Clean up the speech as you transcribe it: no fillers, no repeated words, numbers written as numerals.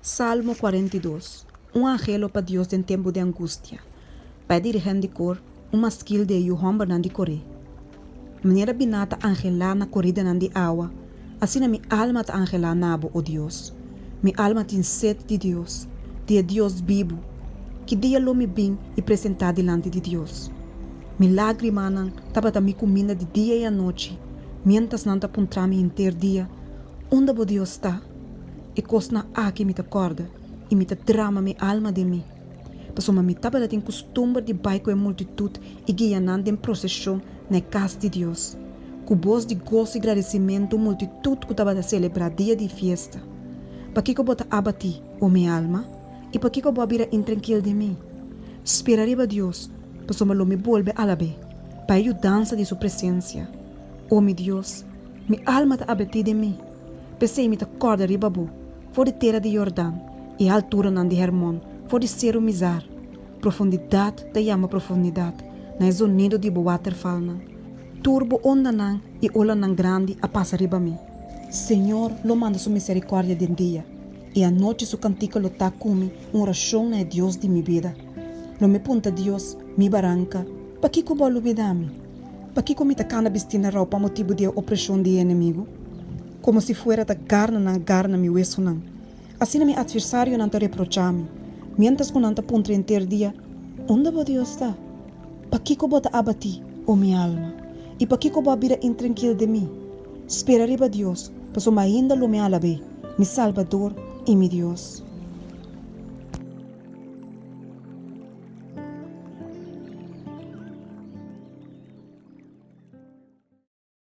Salmo 42, Un anhelo pa Dios den tempu di angustia. Pa e dirigent di kor, un maskil di e yu hòmbernan di Koré. Manera biná ta anhelá na koridanan di awa, asina mi alma ta anhelá na bo, o Dios. Mi alma tin set di Dios, di e Dios bibu. Ki dia lo mi bin i presentá dilanti di Dios? Mi lágrimanan tabata mi kuminda di dia i anochi, miéntras nan ta puntra mi henter dia, Unda bo Dios ta? E kosnan aki mi ta kòrda, i mi ta drama mi alma den mi. Pasobra mi tabata tin kustumber di bai ku e multitut i guia nan den proseshon na e kas di Dios, ku bos di goso i gradisimentu un multitut ku tabata selebrá dia di fiesta. Pakiko bo ta abatí, o mi alma? I pakiko bo a bira intrankil den mi? Spera riba Dios, pasobra lo mi bolbe alab'é, pa e yudansa di su presensia. O mi Dios, mi alma ta abatí den mi, p'esei mi ta kòrda riba bo for di tera di Yordan i e alturanan di Hermon, for di seru Mizar. Profundidat ta yama profundidat na e zonido di bo waterfalnan. Tur bo ondanan i olanan grandi a pasa riba mi. Señor lo manda su miserikòrdia den dia, i anochi su kantika lo ta ku mi un orashon na e Dios di mi bida. Lo mi punta Dios, mi baranka, Pakiko bo a lubidá mi? Pakiko mi ta kanda bistí na rou pa motibu di e opreshon di e enemigu? Komo si fuera ta garna nan a garna mi wesunan. Asina mi atversarionan ta reprochá mi, miéntras ku nan ta puntra henter dia, Unda bo Dios ta? Pakiko bo ta abatí, o mi alma? I pakiko bo a bira intrankil den mi? Spera riba Dios, pasobra ainda lo mi alab'é, mi Salbador i mi Dios.